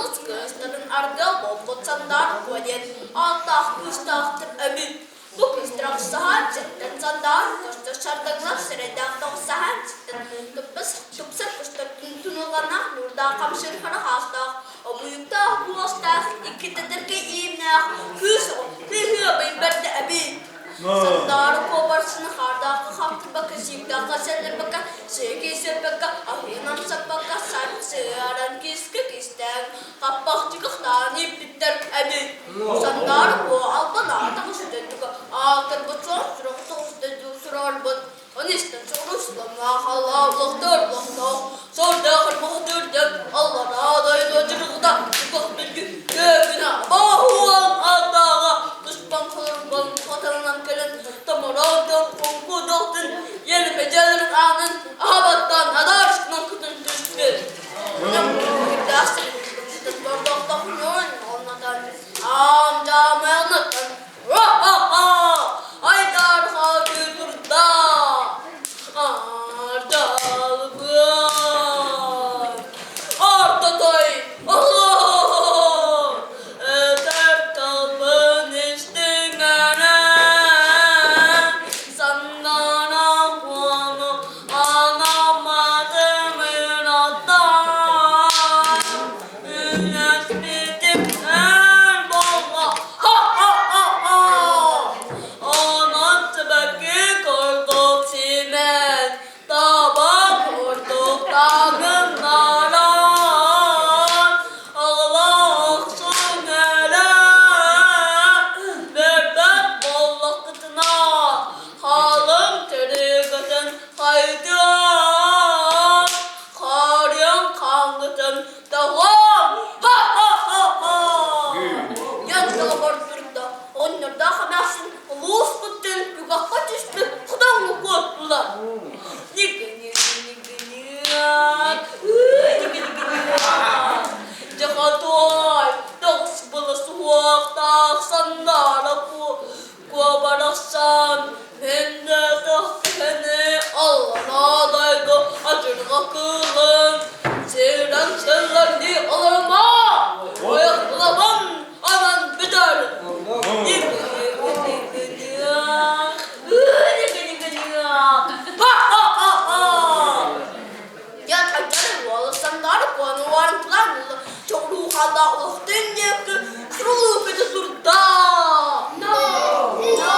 Алгыс кыыстарын аргыал буолбут Сандаар Куо диэн ааттаах кыыстаахтар эбит. Бу кыыстар ахсаһаан сиртэн Сандаар көстөр сардаҥалар сирэйдээх тоҕусаһаан сиртэн туппас тупсар көстөр тунулҕаннаах нуурдаах хамсыыр хара хаастаах обуйуктаах буостаах икки тэтэркэй иимнээх кыыс оҕо кыыһыабай бэрдэ эбит. Сандаара куобарсыны хаардаахха хаптырбакка, сииктэххэ сэллэрбэккэ, сиэки сиэппэккэ, аһыйан амсаппакка, сарсыаран киискэ кистээн, хаппахчыгахтаан ииппиттэр эбит. Сандаара куо албан аата көстөдүгэ, аатырбыт суох сурук тоҕус сурарбыт, Ону истэн соҕуруу халааллахтар лохтоох, сордоох мохтурдук, аллараа дойду дьырҕыта, туках дүлгү көөбүнэ баһуан атаҕа туспан холорбон хотонунан кэлэн томороон куҥкудохтун елбэдьэлэрин аанын аһабаттан адаарыскынан кутун түспүт. Аам-дьаамайанаттан Айдарха турда Ардалбыан Ортотой Этэр тылбын истиҥэрэ Саннара куону Анамматым ыраттан Үлэспитим эр буолла Ха-ха-ха-ха! Онон сибэкки курдук симэн, таба курдук таҥыннаран, оҕолоохсун эрэ бэрбэт буоллаххытына, халыҥ тиригитин хайдыам, харыам хаҥҥытын Доҕоор! Ха-ха-ха-ха! Диэн доҕордурда. Оҕонньордоох эмээхсин улууспуттан түгэххэ түспүт хотоҥҥо куоттулар. Ньыгы-ньыгы-ньыгы-ньык, ньыгы-ньыгы-ньык. Дьахатой, тоҕус была суһуохтаах сандаара куобарахсан, мин да тахсыһыны аллараа дойду адьырҕа кыылын сирэн сылларныы олорума, ойохлабын анан бүтэр. Диэн айдары уола сандаары куону уоран тулаан ылла чоҕуруу хааллаах улахтын диэки сурулуу көтө турда. No! No!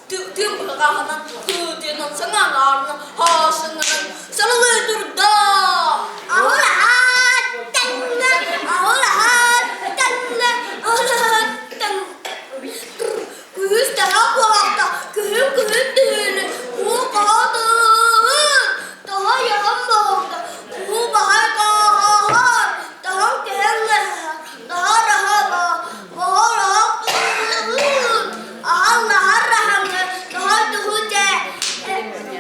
Тыын быһаҕаһынан, кыытыынан, саҥа аҥаарынан, хаасыҥынан сарылыы турда. Аһылаһааттанна, аһылаһааттанна, аһылаһааттан. Күһүс таһа куһахта, күһүн күһүн түһүнү, куу хаһаатын, таһа яһан баһылда, куу баһай кааһаһар, таһан кэһэн лэһэһэр, таһа раһа баһар Аһаллаһар раһаҥҥа тоһо туһу дьэ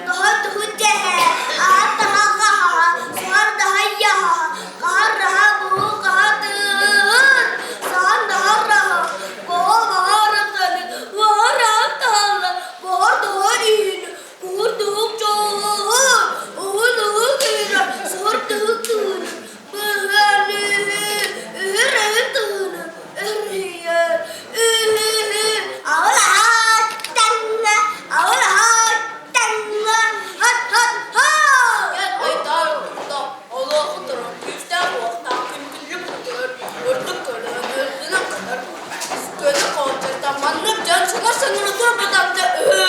тоһо туһу дьэһэ аһар таһаҕаһаһа суһар даһайяһаһа хаһар раһа буһу хаһатыыр саһан даһар раһа боһо баһарыканы баһар раһан таһалла боһор тоһор иһини куһур туһук чоһуһур уһун уһук кыыра суһур туһук туһуну Маннык дьон саҥа-саҥаны турбутамда үһү.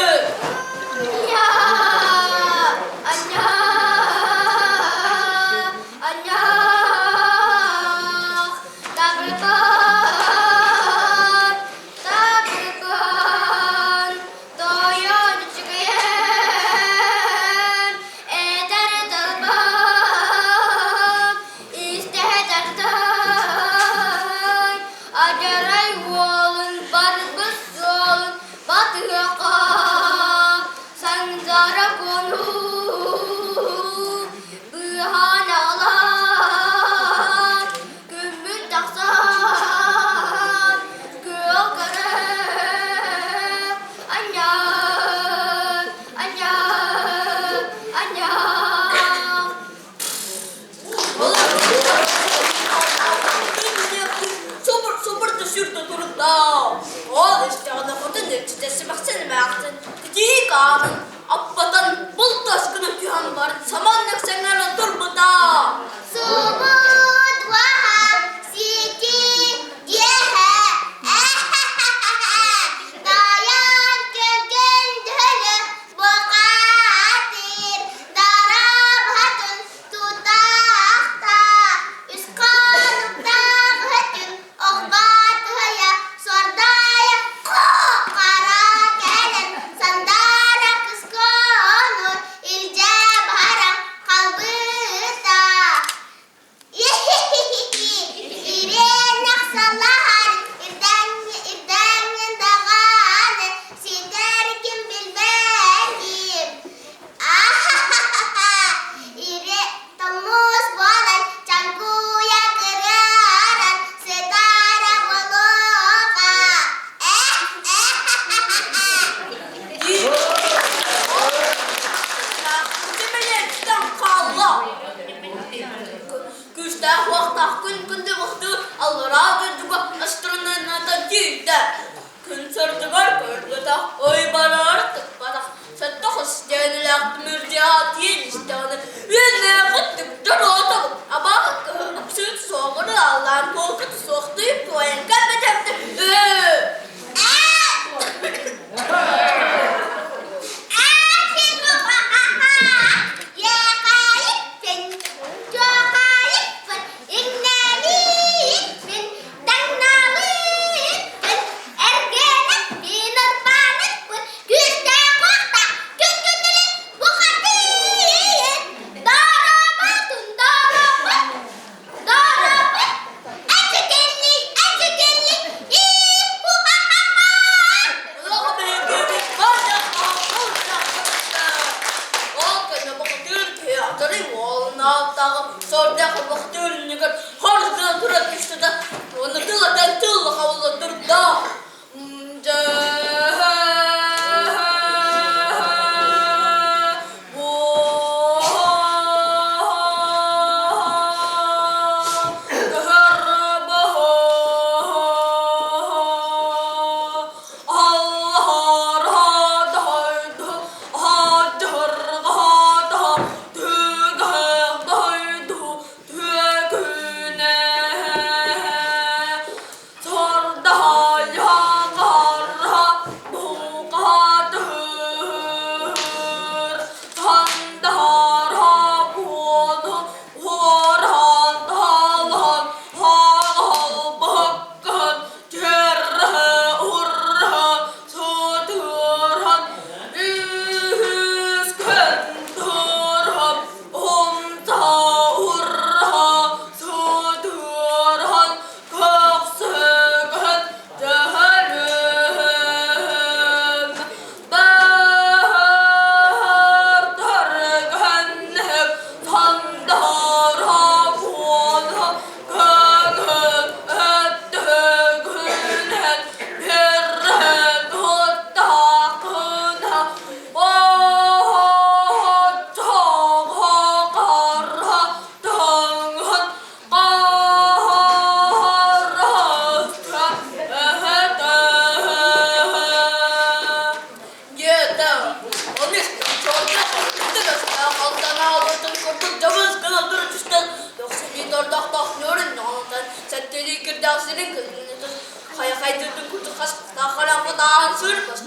Анньаах, табырыкаан, табырыкаан, тойон үчүгэйэм, этэр тылбын истэ тартай, адьарай уолун барбыт суолун батыһыахха, Саҥара куонуу быыһаан аҕалан, күммүт тахсан, күөх көрөр. Анньаа, анньаа, анньаа. Субур түсүрдэ турда. Ол истэҕинэ хотун иччитэ симэхсин эмээхсин титиик аанын аппатан бултас гына түһэн баран саманнык сэҥээрэн турбута. Субут ваха сити диэхэ Дайан көнгөн дөлө бухатыр дарабхатын Тутаахта үс хонуктаах өтүн оҕбаатыйа суордаайа хара кэлэн сандаара кыскоонур илдьэ баран.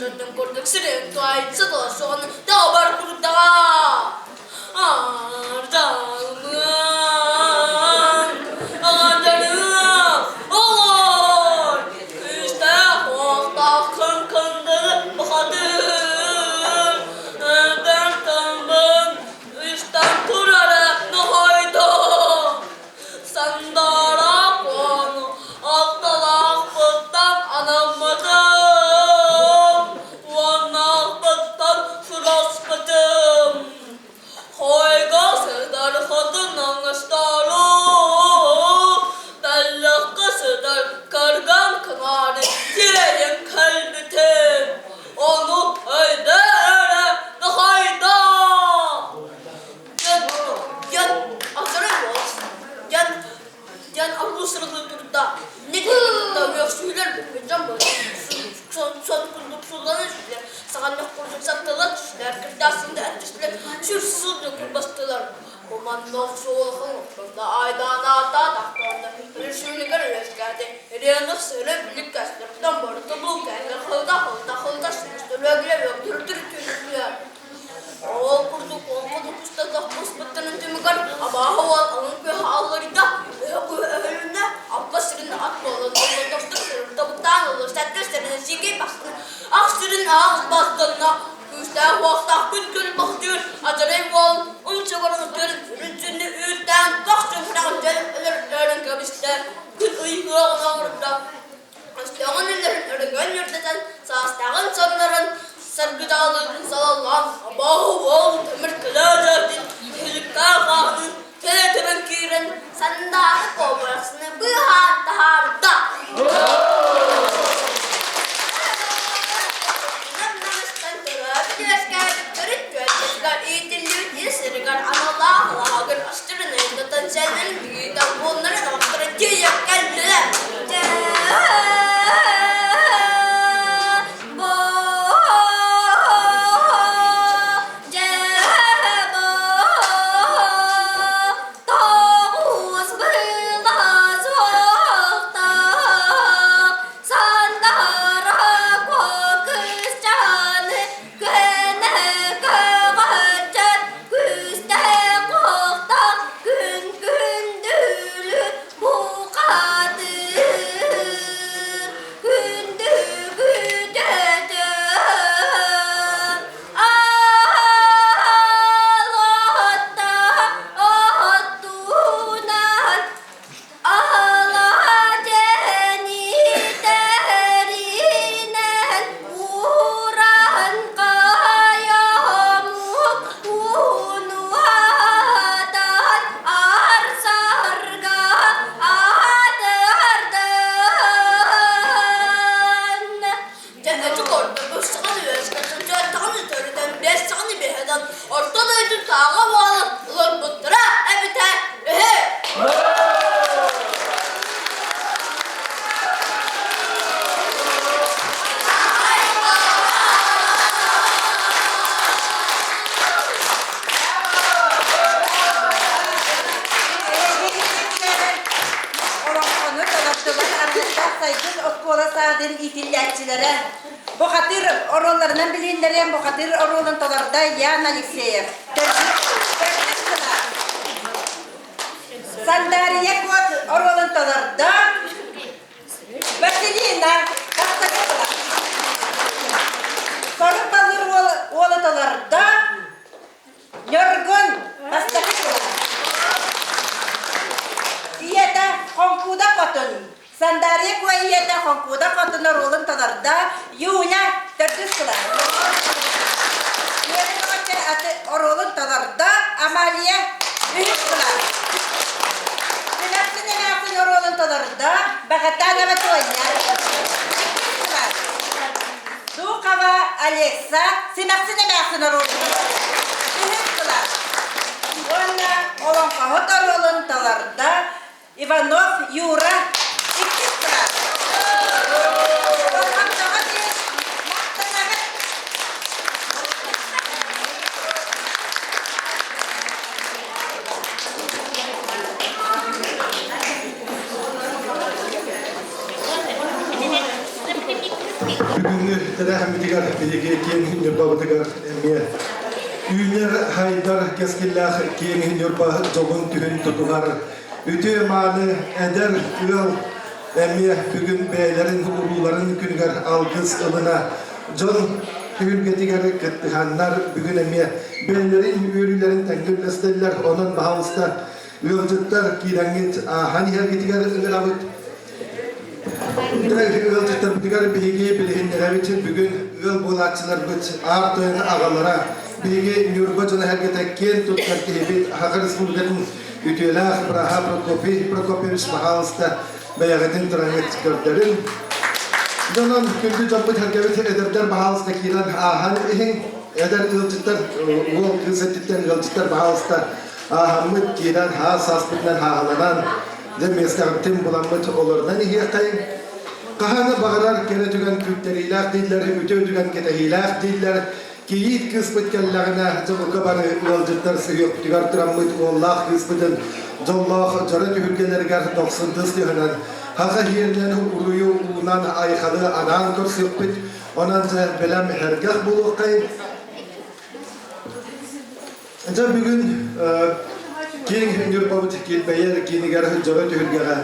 Сөрдөн курдук сирин туайын сытыла суоҕун таабар курдаҕа. Ардалымыан, аҕадалыам, оҕор, күүстээх уохтаах кыҥкындыры бухатыыр, бэртаммын үстэн турара нохойдоо. Сандаара куону алталаахпыттан анаммытым, уоннаахпыттан сураспытым. Хойго сытар хотун оҥостору, тэллэххэ сытар кырган кымаары тиэйэн кэлбитим. Ону өйдөө эрэ, нохойдоо! Дьон, дьон, алтарай уолас, дьон, дьон алгыс сырылыы турда. Николаевна үөхсүүлэр дьон сон сон курдук суллана түстүлэр, саҕанньах курдук саттала түстүлэр, кырдаасында эттистилэр, сүр сылдьан курбастылар. Бу манна охсуолахан охтордо айдаан ааттаатахтарына өрүсүүнүгэр үөскээтэ, Ириэнэх сыры билик кэстэртэн барыта булкээтэ, хылда хылда хылда сымыстырыагыра үөктүрүтүр түүнүктүлэр. Ол курдук олоҥхо устата куспуттарын түмүгэр абааһы уол алын күөһэ алларыйда, өһө күөһэ өһүлүннэ, алта сирин ат буолан оллотохтор сырыттабыттаан олорсаттар сирин сиикэй бастын, ах сирин аах бастанна, күүстээх уохтаах күн күн бахтыыр адьарай уол умсугарын төрүт сүрүн үүттээн тохсун хараҕын дьэн өлөр өлөрөн кэбистэ, күн ый ыаҕын оҥордо. Өстөөҕүн үллэрин өрөгөн үрдэтэн, саастааҕын соннорон, саргыдаалыырын салаллаан, абааһы уол тимир көлөөдөөтүн, иһиликтээх аанын төлө тэбэн киирэн, сандаары куобарасыны быыһаан таһаарда. Нам-намыстан төрөөбүт үөскээбит төрүт түөлбэтигэр иитиллибит ис сиригэр аналлаах лааҕыр астарын ыйытан сэллэрин бүгүтэн буолларын охторо тиийэн кэллилэр. Тоҕус быылас уохтаах Сандара куокусчааны күнэ көҕөччөр күүстээх уохтаах күн күндүлү бухатыыр күндү күтөтөн Аалатта оттунан Алаадьэниттэринэн ууран хайаммыт ууну аатан арсарга аатырдын. Дьэ, ити курдук үс саҕаны үөскэтэн, түөрт саҕаны төрүтэн, биэс саҕаны биһэтэн, орто дойду сааҕа буолан олорбуттара эбитэ үһү. Олоҥхону толордулар Аргыстаах Сайдыс оскуола саадын иитиллээччилэрэ. Бухатыыр оруолларынан билиһиннэриэн бухатыыр оруолун толордо Ян Алексеев. Төрдүс гына. Сандария Кот оруолун толордо Василина бастакы гына. Сорук Баллыр уолу толордо Ньургун бастакы сыла. Ийэтэ Хоҥкууда Хотун. Сандария Куо ийэтэ Хоҥкууда Хотун оруолун толордо. Юля төрдүс сыла. Үөрэх аты оруолун толордо. Амалия үһүс сыла. Симэхсин эмээхсин оруолун толордо. Баҕатанова Тоня. Иккис сыла. Духова Алекса Симэхсин эмээхсин оруолун үһүс сыла уонна олоҥхоһут оруолун толордо Иванов Юра иккис сыла. Болҕомтоҕо диэн махтанабыт. Бүгүҥҥү тэрээһиммитигэр биһиги киэҥ Ньурбабытыгар эмиэ үүнэр хайдар кэскиллээх киэҥ Ньурба дьолун түһүн тутуһар үтүө-мааны эдэр ыал эмиэ бүгүн бэйэлэрин урууларын күнүгэр алгыс ылына дьон түһүлгэтигэр кыттыһаннар бүгүн эмиэ бэйэлэрин үөрүүлэрин тэҥҥэ үллэстэллэр. Онон баһаалыста ыалдьыттар киирэҥҥит ааһан иһэргитигэр ыҥырабыт. Ыалдьыттарбытыгар биһиги билиһиннэрэбит бүгүн ыал буолааччыларбыт аар тойон аҕалара биһиги Ньурба дьоно сэргэтэ киэн туттар киһибит Саха Республикатын үтүөлээх бырааһа Прокопий Прокопьевич баһаалыста бэйэҕитин тураҥҥыт көрдөрүҥ. Дьонон күндү дьоммут сэргэбит эдэрдэр баһаалыста киирэн ааһан иһиҥ. Эдэр ыалдьыттар уол кыыс өттүттэн ыалдьыттар баһаалыста ааһаммыт киирэн хаас сааспытынан хааһыланан Дьэ миэстэҕиттэн буламмыт олорунан иһиэххэйиҥ. Хаһан баҕарар кэрэ түгэн күүттэриилээх дииллэр, үтүө түгэн кэтэһиилээх дииллэр. Кийиит кыыспыт кэллэҕинэ, дьолго бары ыалдьыттар сүһүөхпүтүгэр тураммыт уоллаах кыыспытын дьоллоох дьоро түһүлгэлэригэр дохсун тыс түһэнэн, хаха иһиэринэн уруйу уунан айхалы анаан көрсүөхпүт. Онон дьэ бэлэм эргэх буолуоххайын. Дьэ бүгүн киэҥ Ньурбабыт килбэйэр киинигэр дьоро түһүлгэҕэ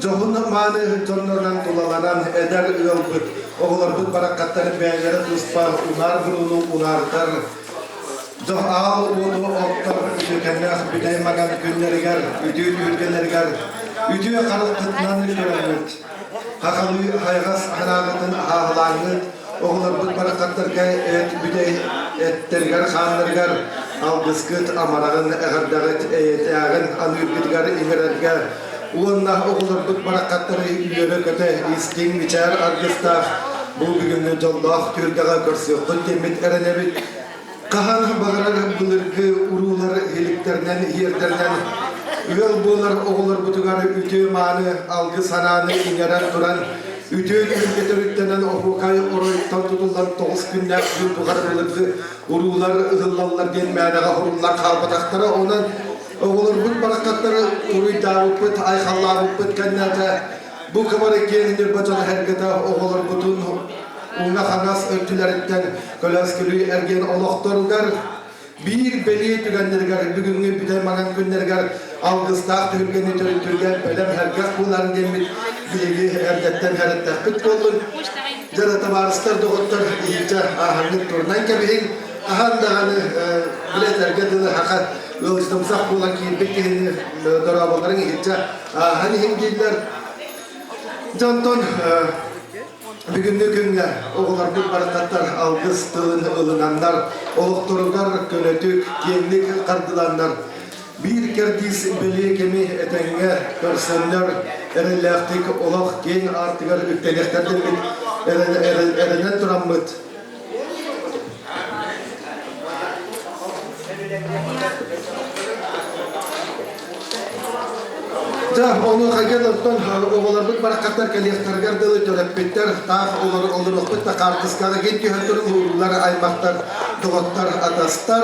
дьоһун мааны дьоннорунан тулаланан эдэр ыалбыт, оҕолорбут бараххаттар бэйэлэрэ туспа унаар буруну унаардар, аал уоту оттор үтүөкэннээх бүтэй маҥан күннэригэр, үтүө түһүлгэлэригэр үтүө хараххытынан көрөммүт, хахалыы хайҕас санааҕытын аһаалааҥҥыт, Оҕолорбут барахсаттарга эт бүтэй эттэригэр-хааннарыгар алгыскыт амараҕын эҕэрдэҕит эйэтээҕин аныыргытыгар иҥэрэргэ уонна оҕолорбут барахсаттары үөрэ-көтө истиҥ мичээр аргыстаах бу бүгүҥҥү дьоллоох түһүлгэҕэ көрсүөххүт диэммит эрэнэбит. Хаһан баҕарар былыргы уруулар иһиликтэринэн иһиэрдэринэн ыал буолар оҕолорбутугар үтүө-мааны алгыс санааны иҥэрэн туран үтүө түһүлгэ төрүттэнэн оһуокай оройтон тутуллан тоҕус күннээх күн тухары былыргы уруулар ыһыллаллар диэн мээнэҕэ уһуллан хаалбатахтара. Онон оҕолорбут барахсаттары уруйдаабыппыт, айхаллаабыппыт кэннэтэ бу кыбары киэҥ Ньурба дьоно сэргэтэ оҕолорбутун уҥа-хаҥас өттүлэриттэн көлөөскөлүү эргиэн олохторугар биир бэлиэ түгэннэригэр бүгүҥҥү бүтэй маҥан күннэригэр алгыстаах түһүлгэни төрүттүүргэ бэлэм сэргэх буоларын диэммит биһиги эрдэттэн хэрэттэхпит буоллун. Дьэ табаарыстар, доҕоттор, иһирдьэ ааһаҥҥыт турунан кэбиһиҥ. Аһан даҕаны билэтэргэ дылы хаха ыалдьытымсах буолан киирбит киһини дорооболорун иһирдьэ ааһан иһин дииллэр. Дьонтон Бүгүҥҥү күҥҥэ оҕолорбут барахсаттар алгыс тылын ылынаннар, олохторугар көнөтүк, киэҥник хардыланнар, биир кэрдиис бэлиэ кэми этэҥҥэ көрсөннөр, эрэллээхтик олох киэҥ аартыгар үктэниэхтэр дэммит эрэнэн тураммыт Дьэ, онуоха оттон оҕолорбут барахсаттар кэлиэхтэригэр дылы төрөппүттэр таах олоруохпут да хаартыскаҕа кин түһэн туран уруулар, аймахтар, доҕоттор, атастар.